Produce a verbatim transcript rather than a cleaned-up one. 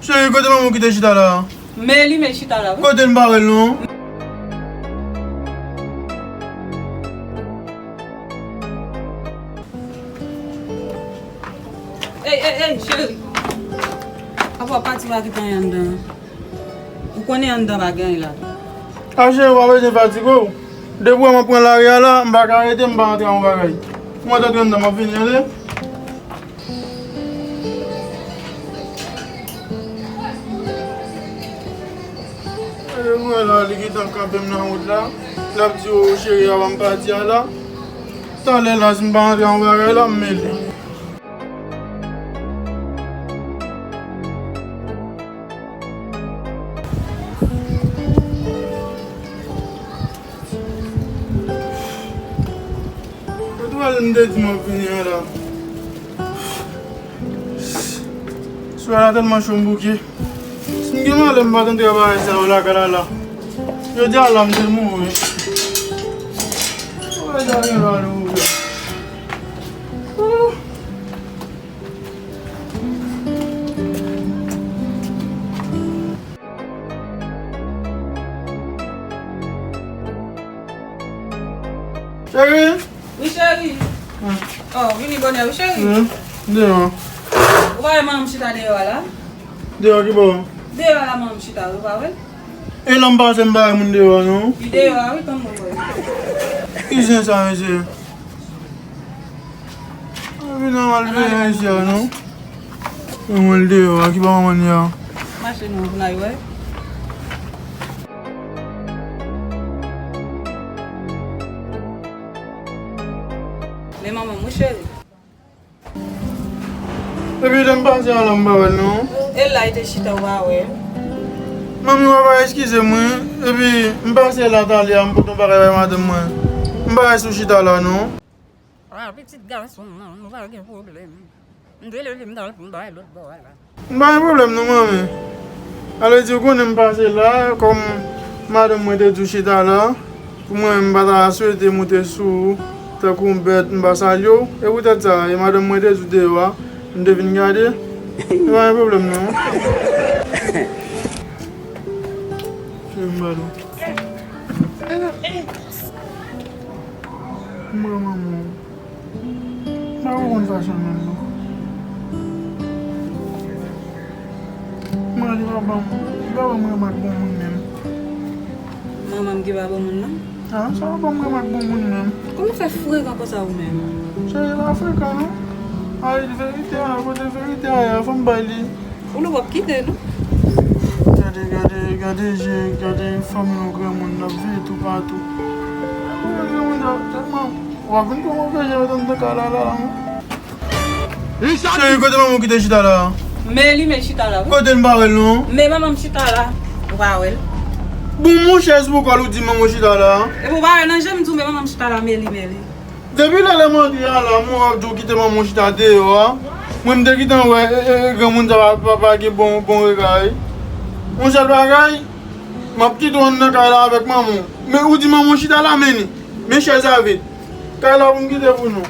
Cheri, kote manman w ki te chita la a? Meli, men chita la, wi. Kote l, m pa wè l non? Ey, ey, ey, cheri. Apa w pati pa kite anyen anndan? Ou konnen anndan pa gen anyen la. A cheri, w pa bezwen fatige w. Depi w wè m ap pran lari a la, m pa ka rete, m pa antre yon bagay. Mwen t antre anndan, m ap vini, tande? E, mwen la, li gentan kanpe m nan wout la. L ap di, "O, cheri, avan m pati a la." Talè la, si m pa antre yon bagay la, m mele. Kote w al m te di m ap vini an la? Swè la tèlman cho m bouke. Si m gen malè m pa t antre bagay sa yo lakay la la. Jodi a la m te mouri. Bagay sa gen lwa nou ouvè. Oh. Cheri! Wi, cheri. Ah. Oh, vini bonè, wi, cheri. Wi, deyò. Ou pa wè manman m chita deyò a la? Deyò ki bò? Deyò a la manman m chita, ou pa wè? E lè m pase m pa wè moun deyò a, non? Li deyò a, wi, tann mwen, bò. Ki zen sa, mesye? Epi nan mal veye mesye a, non? Yon moun deyò a, ki pa manman li a. Mache non, pou n al wè. Men manman m, wi, cheri. Epi lè m pase a la, m pa wè l, non. E la, li te chita, ou pa wè. Manmi, w ap eskize m, wi. Epi m pase la talè a, m pote yon bagay bay madanm mwen. M pa wè si w chita la, non. A, pitit gason m nan, nou pa gen pwoblèm. M te leve m t al pou m bay lòt bò a la. M pa gen pwoblèm non, manmi. Alè di ou konnen m pase la, kòm madanm mwen te di w chita la, pou mwen m pa ta swete moute sou ou, tankou yon bèt, m pa salye w. E poutèt sa, e madanm mwen te di w deyò a, m te vin gade. M pa gen pwoblèm non. Cheri m ba nou. Mwen manman w. M pa konprann fason l menm non. Mwen li pa ban m, li pa ban m renmen ak bon moun menm. Manman m ki pa bon moun nan? Ah, sa pa ban m renmen ak bon moun menm. Kòman w fè frekan konsa ou menm? Cheri, li pa frekan non. Ay, verite a, kote verite a ye a, fò m bay li. Ou nou p ap kite nou. Gade, gade, gade je, gade fanmi yon granmoun n ap veye toupatou. Granmoun nan tèlman, w ap vin pran move je met anndan kay la la, non. Cheri, kote manman w ki te chita la? Men li men chita la, wi. Kote l, m pa wè l, non? Men manman m chita la. Ou pa wè l? Bon, mon chèz pou kò l, ou di manman w chita la. Epi ou pa wè nan je m di w, men manman m chita la, men li, men li. Depi lè lè m antre a la, mwen w ap di w kite manman w chita deyò a. Mwen m te gentan wè, e, e, e, granmoun sa pa, pa, pa gen bon, bon rega. Yon sèl bagay, m ap kite w anndan kay la avèk manman w. Men ou di manman w chita la, men li. Men chèz la vid. Kay la pou m kite pou nou.